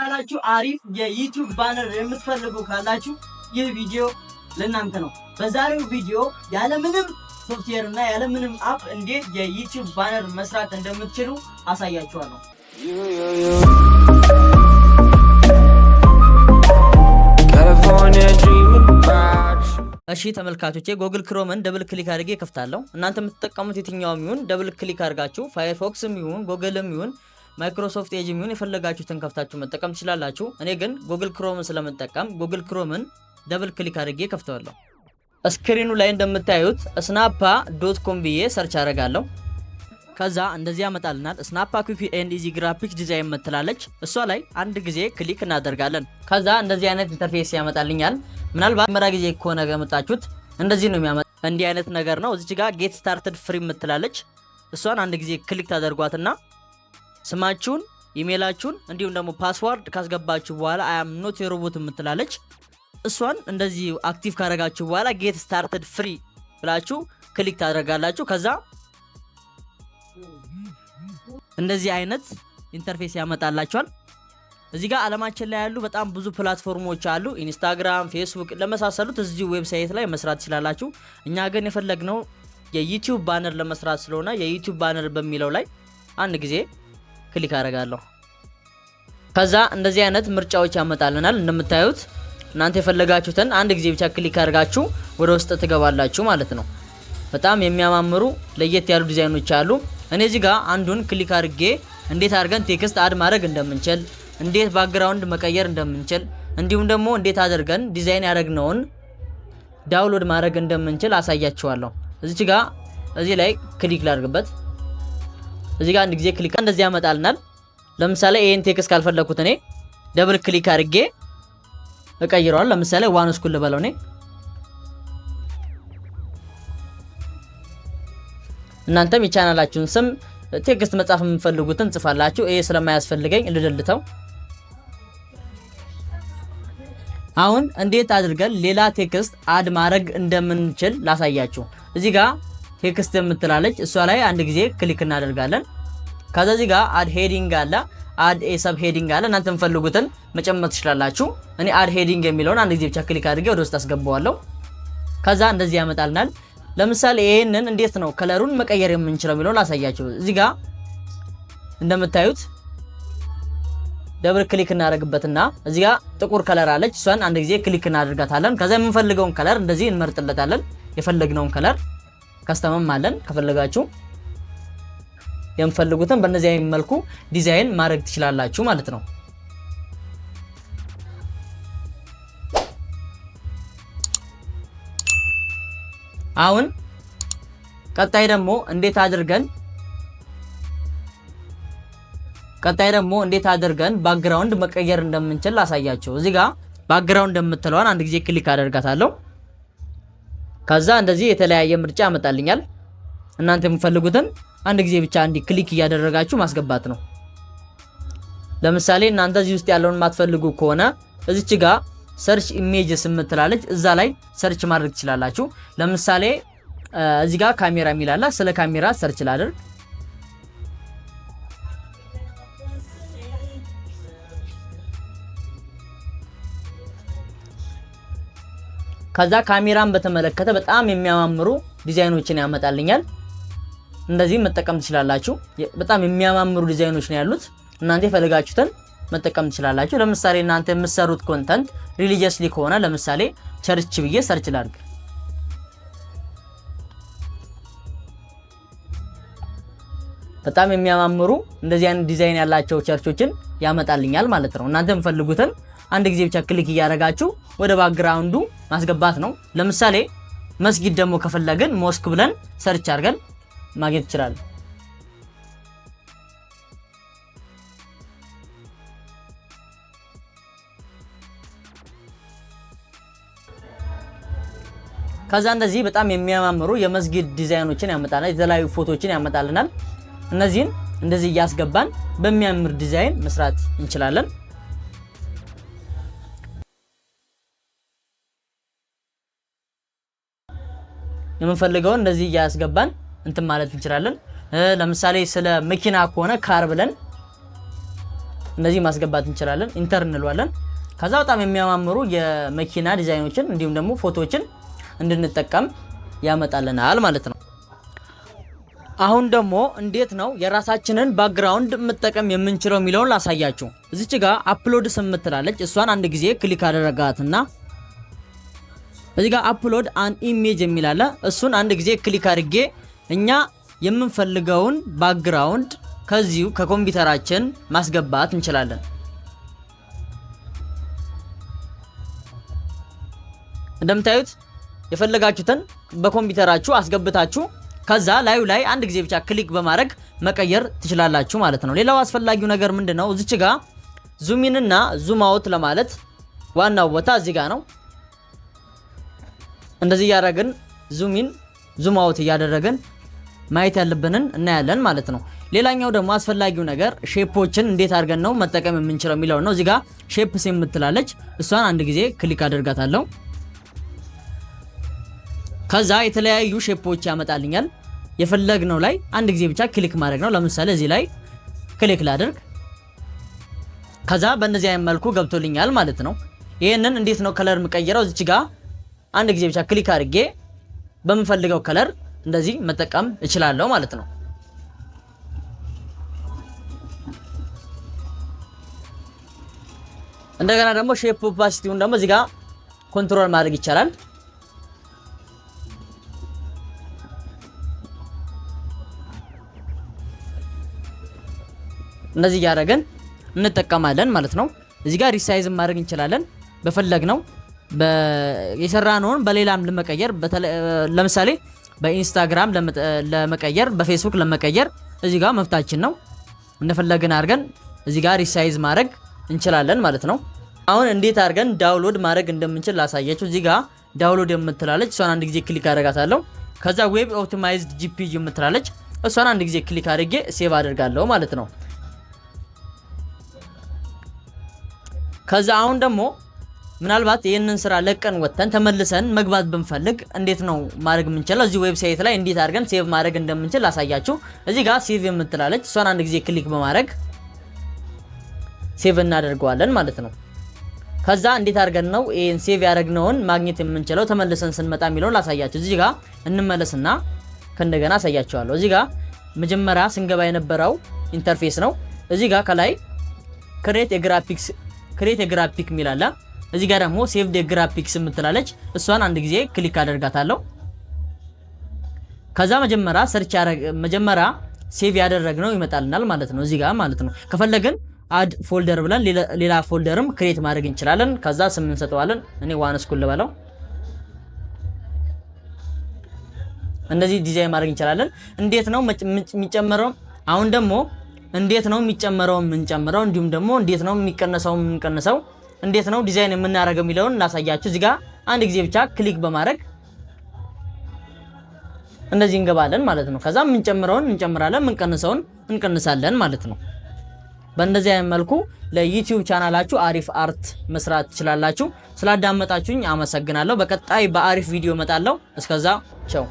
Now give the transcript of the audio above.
ለቻናላችሁ አሪፍ የ YouTube banner የምትፈልጉ ካላችሁ ይህ ቪዲዮ ለእናንተ ነው። በዛሬው ቪዲዮ ያለምንም ሶፍትዌር እና ያለምንም app እንዴት የ YouTube banner መስራት እንደምትችሉ አሳያችኋለሁ። You, you, you. California dreaming about you. እሺ ተመልካቾቼ፣ Google Chrome ን double click አድርጌ ከፍታለሁ። እናንተ የምትጠቀሙት የትኛውም ይሁን double click አድርጋችሁ Firefox ም ይሁን ጎግልም ይሁን Microsoft Edge ም ይሁን የፈለጋችሁትን ከፍታችሁ መጠቀም ትችላላችሁ። እኔ ግን Google Chrome ን ስለምጠቀም Google Chrome ን double click አድርጌ ከፍተዋለሁ። Screen ኑ ላይ እንደምታዩት snappa.com ብዬ search አደርጋለሁ። ከዛ እንደዚህ ያመጣልናል። Snappa quick and easy graphics design ምትላለች። እሷ ላይ አንድ ጊዜ click እናደርጋለን። ከዛ እንደዚህ አይነት interface ያመጣልኛል። ምናልባት መጀመሪያ ጊዜ ከሆነ ገመጣችሁት እንደዚህ ነው የሚያመጣ። እንዲህ አይነት ነገር ነው። እዚች ጋር get started free ምትላለች። እሷን አንድ ጊዜ click ታደርጓትና ስማችሁን፣ ኢሜይላችሁን እንዲሁም ደግሞ password ካስገባችሁ በኋላ I'm not a robot የምትላለች እሷን እንደዚህ active ካደረጋችሁ በኋላ get started free ብላችሁ click ታደርጋላችሁ። ከዛ እንደዚህ አይነት interface ያመጣላችኋል። እዚህ ጋር ዓለማችን ላይ ያሉ በጣም ብዙ platform ኦች አሉ። Instagram፣ Facebook ለመሳሰሉት እዚሁ website ላይ መስራት ትችላላችሁ። እኛ ግን የፈለግነው የ YouTube banner ለመስራት ስለሆነ የ YouTube banner በሚለው ላይ አንድ ጊዜ click አደርጋለሁ። ከዛ እንደዚህ አይነት ምርጫዎች ያመጣልናል። እንደምታዩት እናንተ የፈለጋችሁትን አንድ ጊዜ ብቻ click አድርጋችሁ ወደ ውስጥ ትገባላችሁ ማለት ነው። በጣም የሚያማምሩ ለየት ያሉ ዲዛይኖች አሉ። እኔ እዚህ ጋር አንዱን click አድርጌ እንዴት አድርገን text add ማድረግ እንደምንችል፣ እንዴት background መቀየር እንደምንችል፣ እንዲሁም ደግሞ እንዴት አድርገን ዲዛይን ያደረግነውን download ማድረግ እንደምንችል አሳያችኋለሁ። እዚች ጋር እዚህ ላይ click ላድርግበት። እዚህ ጋር አንድ ጊዜ click እንደዚህ ያመጣልናል። ለምሳሌ ይሄን text ካልፈለኩት እኔ double click አድርጌ እቀይረዋለሁ። ለምሳሌ One School ልበለው እኔ። እናንተም የቻናላችሁን ስም text መጻፍ የምትፈልጉትን ጽፋላችሁ። ይሄ ስለማያስፈልገኝ ልደልተው። አሁን እንዴት አድርገን ሌላ text add ማድረግ እንደምንችል ላሳያችሁ። እዚህ ጋር text የምትላለች እሷ ላይ አንድ ጊዜ click እናደርጋለን። ከዛ እዚህ ጋር add heading አለ፣ add a sub heading አለ። እናንተ የምትፈልጉትን መጨመር ትችላላችሁ። እኔ add heading የሚለውን አንድ ጊዜ ብቻ click አድርጌ ወደ ውስጥ አስገባዋለሁ። ከዛ እንደዚህ ያመጣልናል። ለምሳሌ ይሄንን እንዴት ነው color ኡን መቀየር የምንችለው የሚለውን ላሳያችሁ። እዚህ ጋር እንደምታዩት double click እናደርግበትና እዚህ ጋር ጥቁር color አለች። እሷን አንድ ጊዜ click እናደርጋታለን። ከዛ የምንፈልገውን color እንደዚህ እንመርጥለታለን። የፈለግነውን color custom ም አለን። ከፈለጋችሁ የምትፈልጉትን በእነዚህ አይነት መልኩ ዲዛይን ማድረግ ትችላላችሁ ማለት ነው። አሁን ቀጣይ ደግሞ እንዴት አድርገን background መቀየር እንደምንችል ላሳያችሁ። እዚህ ጋር background የምትለዋን አንድ ጊዜ click አደርጋታለሁ። ከዛ እንደዚህ የተለያየ ምርጫ ያመጣልኛል። እናንተ የምትፈልጉትን አንድ ጊዜ ብቻ እንዲ click እያደረጋችሁ ማስገባት ነው። ለምሳሌ እናንተ እዚህ ውስጥ ያለውን የማትፈልጉ ከሆነ እዚች ጋር search images የምትላለች እዛ ላይ search ማድረግ ትችላላችሁ። ለምሳሌ እዚህ ጋር ካሜራ የሚል አለ። ስለ ካሜራ search ላድርግ። ከዛ ካሜራን በተመለከተ በጣም የሚያማምሩ ዲዛይኖችን ያመጣልኛል። እንደዚህ መጠቀም ትችላላችሁ። በጣም የሚያማምሩ ዲዛይኖች ነው ያሉት። እናንተ የፈለጋችሁትን መጠቀም ትችላላችሁ። ለምሳሌ እናንተ የምትሰሩት content religiously ከሆነ ለምሳሌ church ብዬ search ላድርግ። በጣም የሚያማምሩ እንደዚህ አይነት ዲዛይን ያላቸው church ኦችን ያመጣልኛል ማለት ነው። እናንተ የምትፈልጉትን አንድ ጊዜ ብቻ click እያደረጋችሁ ወደ background ኡ ማስገባት ነው። ለምሳሌ መስጊድ ደግሞ ከፈለግን mosque ብለን search አድርገን ማግኘት እንችላለን። ከዛ እንደዚህ በጣም የሚያማምሩ የመስጊድ ዲዛይኖችን ያመጣልናል። የተለያዩ ፎቶዎችን ያመጣልናል። እነዚህን እንደዚህ እያስገባን በሚያምር ዲዛይን መስራት እንችላለን። የምንፈልገውን እንደዚህ እያስገባን እንትን ማለት እንችላለን። ለምሳሌ ስለ መኪና ከሆነ car ብለን እንደዚህ ማስገባት እንችላለን። Enter እንለዋለን። ከዛ በጣም የሚያማምሩ የመኪና ዲዛይኖችን እንዲሁም ደግሞ ፎቶዎችን እንድንጠቀም ያመጣልናል ማለት ነው። አሁን ደግሞ እንዴት ነው የራሳችንን background መጠቀም የምንችለው የሚለውን ላሳያችሁ። እዚች ጋር uploads የምትላለች፣ እሷን አንድ ጊዜ click አደረጋትና እዚህ ጋር upload an image የሚል አለ። እሱን አንድ ጊዜ click አድርጌ እኛ የምንፈልገውን background ከዚሁ ከኮምፒውተራችን ማስገባት እንችላለን። እንደምታዩት የፈለጋችሁትን በኮምፒውተራችሁ አስገብታችሁ ከዛ ላዩ ላይ አንድ ጊዜ ብቻ click በማድረግ መቀየር ትችላላችሁ ማለት ነው። ሌላው አስፈላጊው ነገር ምንድነው? እዚች ጋ zoom in እና zoom out ለማለት ዋናው ቦታ እዚህ ጋ ነው። እንደዚህ እያደረግን zoom in zoom out እያደረግን ማየት ያለብንን እናያለን ማለት ነው። ሌላኛው ደግሞ አስፈላጊው ነገር shape ኦችን እንዴት አድርገን ነው መጠቀም የምንችለው የሚለው ነው። እዚህ ጋር shapes የምትላለች፣ እሷን አንድ ጊዜ click አደርጋታለሁ። ከዛ የተለያዩ shape ኦች ያመጣልኛል። የፈለግነው ላይ አንድ ጊዜ ብቻ click ማድረግ ነው። ለምሳሌ እዚህ ላይ click ላድርግ። ከዛ በእነዚህ አይነት መልኩ ገብቶልኛል ማለት ነው። ይህንን እንዴት ነው color የምቀይረው? እዚች ጋር አንድ ጊዜ ብቻ click አድርጌ በምፈልገው color እንደዚህ መጠቀም እችላለሁ ማለት ነው። እንደገና ደግሞ shape opacity ውን ደግሞ እዚህ ጋር control ማድረግ ይቻላል። እንደዚህ እያደረግን እንጠቀማለን ማለት ነው። እዚህ ጋር resize ማድረግ እንችላለን። በፈለግነው የሰራነውን በሌላም ለመቀየር፣ ለምሳሌ በኢንስታግራም ለመቀየር፣ በፌስቡክ ለመቀየር እዚህ ጋር መብታችን ነው። እንደፈለግን አድርገን እዚህ ጋር resize ማድረግ እንችላለን ማለት ነው። አሁን እንዴት አድርገን download ማድረግ እንደምንችል ላሳያችሁ። እዚህ ጋር download የምትላለች፣ እሷን አንድ ጊዜ click አደርጋታለሁ። ከዛ web optimized JPG የምትላለች፣ እሷን አንድ ጊዜ click አድርጌ save አደርጋለሁ ማለት ነው። ከዛ አሁን ደግሞ ምናልባት ይህንን ስራ ለቀን ወጥተን ተመልሰን መግባት ብንፈልግ እንዴት ነው ማድረግ የምንችለው? እዚህ website ላይ እንዴት አድርገን save ማድረግ እንደምንችል ላሳያችሁ። እዚህ ጋር save የምትላለች፣ እሷን አንድ ጊዜ click በማድረግ save እናደርገዋለን ማለት ነው። ከዛ እንዴት አድርገን ነው ይሄን save ያደረግነውን ማግኘት የምንችለው ተመልሰን ስንመጣ የሚለውን ላሳያችሁ። እዚህ ጋር እንመለስና ከእንደገና አሳያችኋለሁ። እዚህ ጋር መጀመሪያ ስንገባ የነበረው interface ነው። እዚህ ጋር ከላይ create a graphic የሚል አለ። እዚህ ጋር ደግሞ save the graphics የምትላለች፣ እሷን አንድ ጊዜ click አደርጋታለሁ። ከዛ መጀመሪያ search መጀመሪያ save ያደረግነው ይመጣልናል ማለት ነው፣ እዚህ ጋር ማለት ነው። ከፈለግን add folder ብለን ሌላ folder ም create ማድረግ እንችላለን። ከዛ ስም እንሰጠዋለን። እኔ One School ልበለው። እንደዚህ ዲዛይን ማድረግ እንችላለን። እንዴት ነው የሚጨመረው? አሁን ደግሞ እንዴት ነው የሚጨመረው የምንጨምረው፣ እንዲሁም ደግሞ እንዴት ነው የሚቀነሰው የምንቀንሰው፣ እንዴት ነው ዲዛይን የምናደርገው የሚለውን ላሳያችሁ። እዚህ ጋር አንድ ጊዜ ብቻ click በማድረግ እንደዚህ እንገባለን ማለት ነው። ከዛ የምንጨምረውን እንጨምራለን፣ የምንቀንሰውን እንቀንሳለን ማለት ነው። በእንደዚህ አይነት መልኩ ለዩቲዩብ ቻናላችሁ አሪፍ art መስራት ትችላላችሁ። ስላዳመጣችሁኝ አመሰግናለሁ። በቀጣይ በአሪፍ ቪዲዮ እመጣለሁ። እስከዛ ቻው።